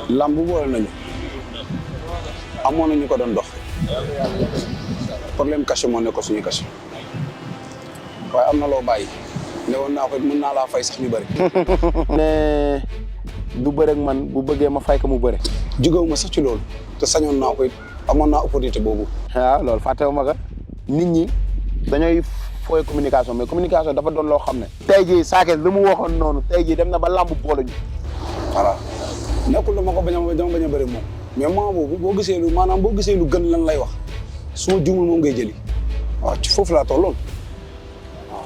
lamb boole nañu amoon nañu ko doon dox problème caché moo nekk ko suñu caché waaye am na loo bàyyi ne woon naa ko mën naa laa fay sax ñu bëri. ne du bëre ak man bu bëggee ma fay ko mu bëre. jugewuma sax ci loolu te sañoon naa ko it amoon naa opportunité boobu. waaw loolu fàttewuma ko nit ñi dañooy fooy communication mais communication dafa doon loo xam ne. tey jii Sa Thiès lu mu waxoon noonu tey jii dem na ba lamb boole ñu. voilà nekkul dama ko bañ a bëri moom mais moment boobu boo gisee lu maanaam boo gisee lu gën lan lay wax su ma juumul moom ngay jëli waaw ci foofu laa tolloon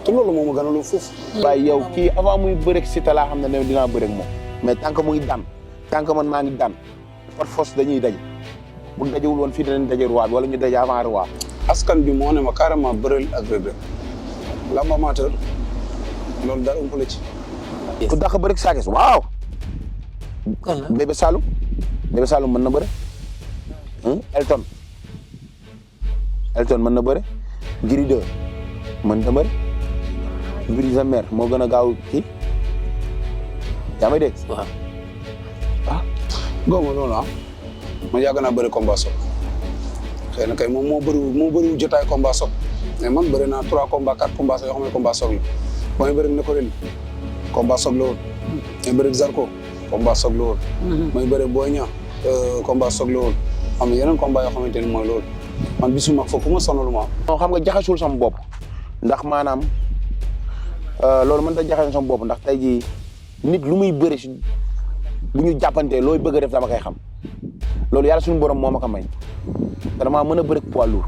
te loolu moom ma gënaloo foofu. waaye yow kii avant muy bëreeg Siteu laa xam ne ne dinaa bëreeg moom mais tant que muy daan tant que man maa ngi daan par force dañuy daje bu dajewul woon fii dinañ daje roi bi wala ñu daje avant roi. askan bi moo ne ma carrément bëreel ak Reug Reug lamb amateur loolu dara umpale ci. ku dàq bëreeg Sa Thiès waaw. kon la Bébé Saloum mën na bëre. Elton mën na bëre. Gris 2 mën na bëre. Brise de Mer moo gën a gaaw kii yaa may dégg. waaw. góob ma loolu man yàgg naa bëri combat soog xëy na kay moom moo bëriwul jotaay combat soog mais man bëri naa 3 combats 4 combats yoo xam ne combat soog la mooy bëri na ko ren combat soog la woon mooy bëri Zarko combat soog la woon. mooy bëri Boy Niang combat soog la woon am na yeneen combat yoo xamante ni mooy loolu man bisu mag foofu ma sonalu ma non xam nga jaxasul sama bopp ndax maanaam loolu mën ta jaxasul sama bopp ndax tey jii nit lu muy bëri si bu ñu jàppantee looy bëgg a def dama koy xam loolu yàlla suñu borom moo ma ko may te damaa mën a bëri poids lourd.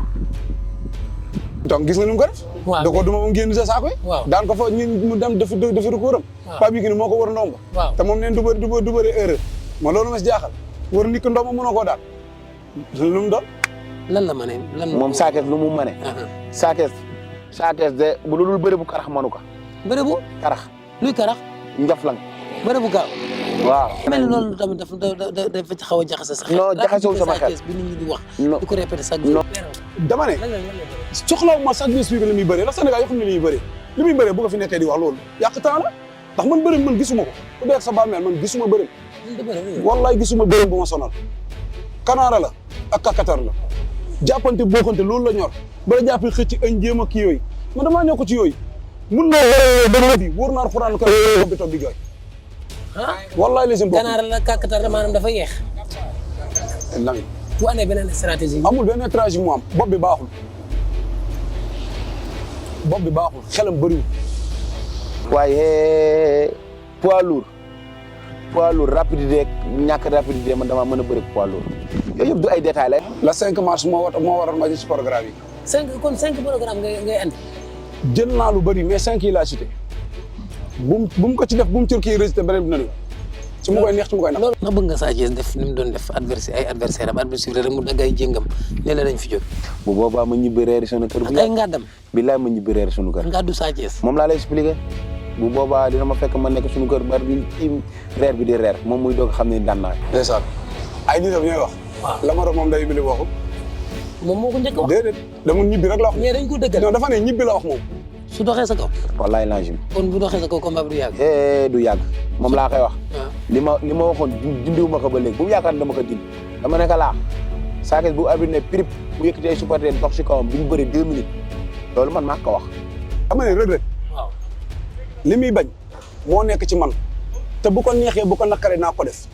donc gis nga ni mu ko def. waaw da koo duma moom génn sa saako yi. waaw daan ko fa mu dem defi recours am. waaw Pape Yékini moo ko war ndomba. waaw te moom neen du bëri erreur. ma loolu ma si jaaxal war nit ko ndomba mënoo koo daan lu mu doon. lan la ma ne lan moom Sa Thiès lu mu mëne. Sa Thiès de bu dul bëri bu karax mënu ko. bëre bu karax luy karax njaflang. bëre bu gaaw. waaw. mel ni loolu tamit dafa xaw a jaxase sax. non jaxasewul sama xel bi nit ñi di wax. non di ko répété chaque non. jour. dama ne soxlawu ma sax bis bi li muy bëree ndax Sénégal yoo xam ne li muy bëree bu ko fi nekkee di wax loolu yàq temps la ndax man bëri man gisuma ko ku dee sa bàmmeel man gisuma bëri wallaay gisuma bëri bu ma sonal kanaara la ak kakatar la jàppante bokkante loolu la ñor bala jàppee xëcc añ jéem a kii yooyu man damaa ñëw ko ci yooyu mun na dama bi wóor naa xuraan ko bi toog di jooy wallaay les bokk kanaara la kakatar la maanaam dafa yeex Lamine bu andee beneen stratégie amul benn trajet mu am bopp bi baaxul xelam bëriwul. waaye poids lourd rapidité ak ñàkk rapidité man damaa mën a bëri poids lourd yooyu yëpp du ay détails la. la 5 mars moo waral ma ci programme yi. 5 programme ngay andi. jël naa lu bëri mais 5 yi laa cité bu mu ko ci def bu mu turkii résulté beneen bi na ñëw su ma koy neex su ma koy nax. loolu nga bëgg nga Sa Thiès def ni mu doon def adversaire am adversaire rek mu dagg ay jéngam ne la dañ fi jóg. bu boobaa ma ñibbi reeri sunu kër. ak ay ngàddam. billaay ma ñibbi reeri sunu kër. ngàddu Sa Thiès. moom laa lay expliqué bu boobaa dina ma fekk ma nekk sunu kër ba reer bi di reer moom muy doog xam ne daan naa. ndeysaan ay nitam ñooy wax. waaw la ma doon moom day bili waxu. moom moo ko njëkk a wax. déedéet dama ñibbi rek la wax. ñee dañ ko dëggal. non dafa ne ñibbi la wax moom. su doxee sa kaw. wallaay langim. kon bu doxee sa kaw combat bi du yàgg. du yàgg moom laa koy wax. waaw li ma waxoon dindiwuma ko ba léegi bu mu yaakaar ne dama ko dindi dama nekk laa Sa Thiès bu arbitre ne prip bu yëkkatee ay supporter dox si kawam bi ñu bëri 2 minutes loolu man maa ko wax. xam nga ne Reug Reug waaw li muy bañ moo nekk ci man te bu ko neexee bu ko naqaree naa ko def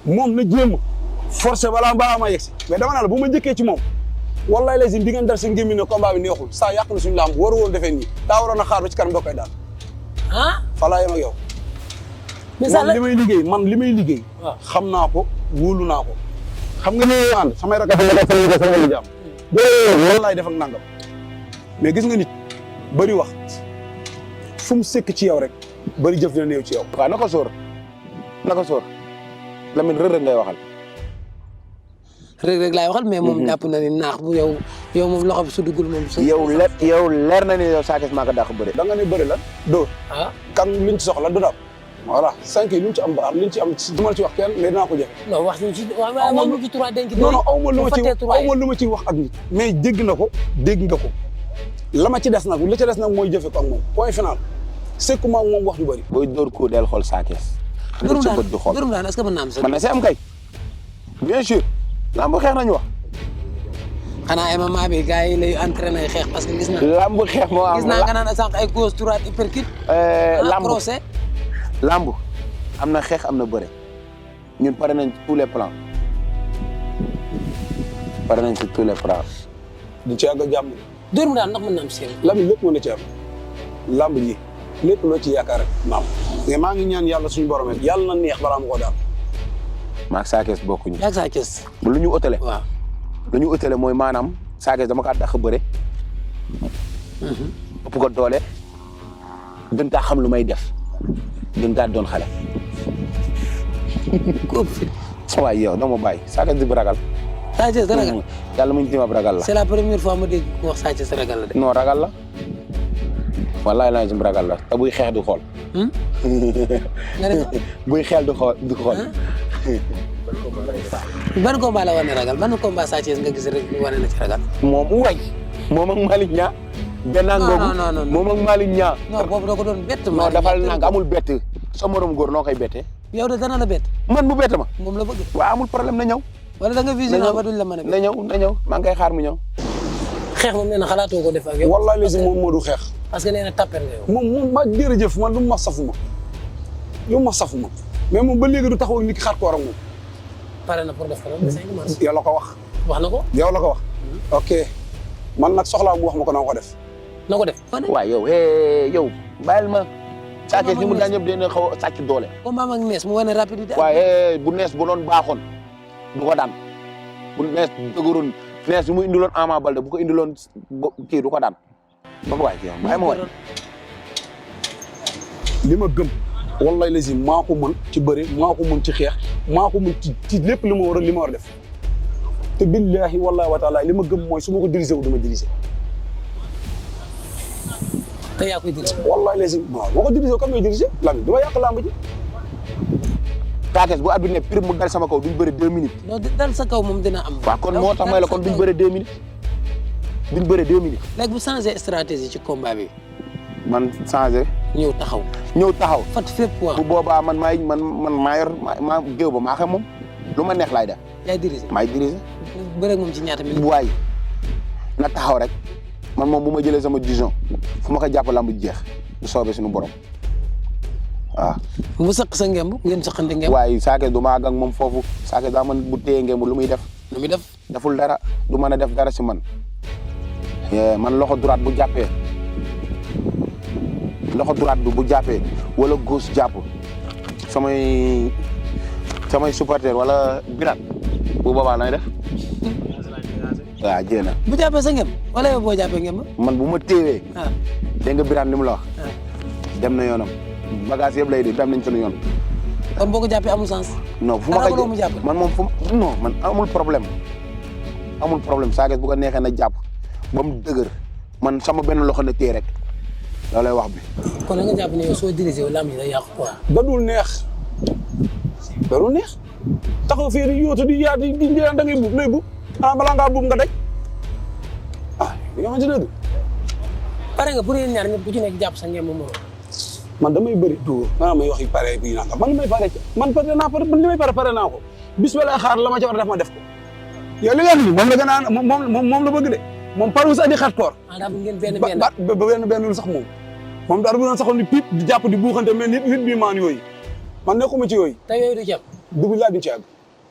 moom na jéem forcé balaa mbaa ma yegsi mais dama naa la bu ma njëkkee ci moom wallaay les bi ngeen dal seen gémmiñ ne combat bi neexul saa yàq na suñu lamb waru woon defee nii daa waroon a xaar ba ci kanam doo koy daal fa laa yem ak yow. mais man li may liggéey waaw xam naa ko wóolu naa ko xam nga ni ànd samay rakk sama lu jàmm wallaay def ak nangam mais gis nga nit bëri wax fu mu sëkk ci yow rek bëri jëf dina néew ci yow. waaw na ko sóor Lamine Reug Reug ngay waxal. Reug Reug laay waxal mais moom jàpp na ni naax bu yow moom loxo bi su duggul moom. yow leer na ni yow Sa Thiès maa ko dàq bëri. da nga ne bëri lan dóor. kan liñ ci soxla du daal. voilà 5 yi luñ ci am baax liñ ci am du ma ci wax kenn mais dinaa ko jafe. non wax ñu ci waaw wax ñu ci 3 denc. non aw ma lu ma ci wax ak nit. mais dégg nga ko la ma ci des nag mooy jëfe ko ak moom point final sekkuma ak moom wax ju bëri. booy dóor ko del xool Sa Thiès tëral sa bët di xool gërëm daan est-ce que mën naa am sa. man na see am kay bien sûr lamb xeex nañu wax. xanaa MMA bi gars yi lay entraîné xeex parce que gis naa. lamb xeex moo am gis naa nga naan sànq ay gauche droite uppercut. lamb procès. lamb am na xeex am na bëre ñun pare nañ tous les plans pare nañ ci tous les plans. di ci yàgg jàmm. dóor daan ndax mën naa am seen. lamb lépp mën na ci am lamb ji lépp loo ci yaakaar rek maam mais maa ngi ñaan yàlla suñu borom it yàlla na neex balaa ma ko daal. maag Sa Thiès bokkuñu. yaa Sa Thiès. lu ñu ëttale. waaw lu ñu ëttale mooy maanaam Sa Thiès dama kaa dàq bëre. ëpp ko doole gën kaa xam lu may def gën kaa doon xale. ku ëpp fi. waaw yow dama bàyyi Sa Thiès di bu ragal. Sa Thiès da ragal. yàlla mu ngi tiim ab ragal la. c'est la première fois ma dégg ku wax Sa Thiès ragal la de. non ragal la wallahi laa jëm ragal la te buy xeex du xool. nga ne buy xeel du xool du xool. ban combat la wane ragal ban combat Sa Thiès nga gis rek wane na ci ragal. moom way moom ak Malick Niang. benn ngoogu moom ak Malick Niang. non boobu da ko doon bett. non dafal nang amul bett sa morom góor noo koy bettee. yow de dana la bett. man bu bett ma. moom la bëgg. waaw amul problème na ñëw. wala da nga visionné ba duñ la mën a bett. na ñëw maa ngi koy xaar mu ñëw. xeex moom nee na xalaatoo ko def ak yow. wallahi léegi moom moo du xeex. parce que nee na tapper nga yow. moom ma jërëjëf man lu ma safuma mais moom ba léegi du taxaw nit ki xaar ko war ak moom. pare na pour def ko nag le 5 mars. yow la ko wax. wax na ko. yow la ko wax. ok man nag soxlaa mu wax ma ko na ko def. na ko def. waaw yow yow bàyyil ma. Sa Thiès ni mu daan ñëpp dina xaw a sàcc doole. combat ak nees mu wane rapidité. waaye bu nees bu doon baaxoon du ko daan bu nees dëgëroon nees bi mu indiloon Ama Baldé bu ko indiloon kii du ko daan ba mu waay yow bàyyi ma waay. li ma gëm wallahi lazim maa ko mën ci bëri maa ko mën ci xeex maa ko mën ci lépp li ma war a def te billahi wallahi wa taala li ma gëm mooy su ma ko dirigé wu du ma dirigé. te yaa koy dirigé. wallahi lazim waaw boo ko dirigé comme may dirigé lamb du ma yàq lamb ji. Sa Thiès bu arbitre ne prix mu dal sama kaw duñ bëri 2 minutes. non dal sa kaw moom dina am. waaw kon moo tax may la kon duñ bëri 2 minutes. duñ bëri 2 minutes. léegi bu changé stratégie ci combat bi. man changé. ñëw taxaw. fat fépp quoi. bu boobaa man maa yor maa géew ba maa xam moom lu ma neex laay def. yaay dirigé maay dirigé. bëre moom ci ñaata minutes. waay na taxaw rek man moom bu ma jëlee sama décision fu ma ko jàpp lamb jeex bu soobee suñu borom waaw. bu saq sa ngemb ngeen saqante ngemb. waaye Sa Thiès du ma àgg ak moom foofu Sa Thiès daa man bu téye ngemb lu muy def. lu muy def. deful dara du mën a def dara si man man loxo droite bu jàppee bi bu jàppee wala gauche jàpp samay supporter wala birat bu boobaa lay def waaw jéem a. bu jàppee sa ngemb wala yow boo jàppee ngemb. man bu ma téewee. dégg nga birat li mu la wax. dem na yoonam bagage yëpp lay di dem nañ sunu yoon. kon boo ko jàppee amul sens. non fu ma ko man moom non man amul problème Sa Thiès bu ko neexee na jàpp ba mu dëgër man sama benn loxo na téye rek loolay wax bi. kon na nga jàpp ne yow soo dirigé lamb ji day yàqu quoi. dadul neex taxaw fii di yóotu di yaa di da ngay buub lay buub balaa ngaa buub nga daj li nga xamante ne pare nga pour yéen ñaar ñëpp ku ci nekk jàpp sa ngeen moom man damay bëri tuur maanaam may wax yi pare bi nanga man li may pare li may pare naa ko bis ba lay xaar la ma ca war a def ma def ko yow li nga xam ni moom la gën a moom la bëgg de moom pare wu sax di xat koor daa ngeen benn ba benn lu sax moom daal bu doon saxoon di piip di jàpp di buuxante mais nit bi maan yooyu man nekkuma ci yooyu te yooyu du ci am dugub laa duñ ci àgg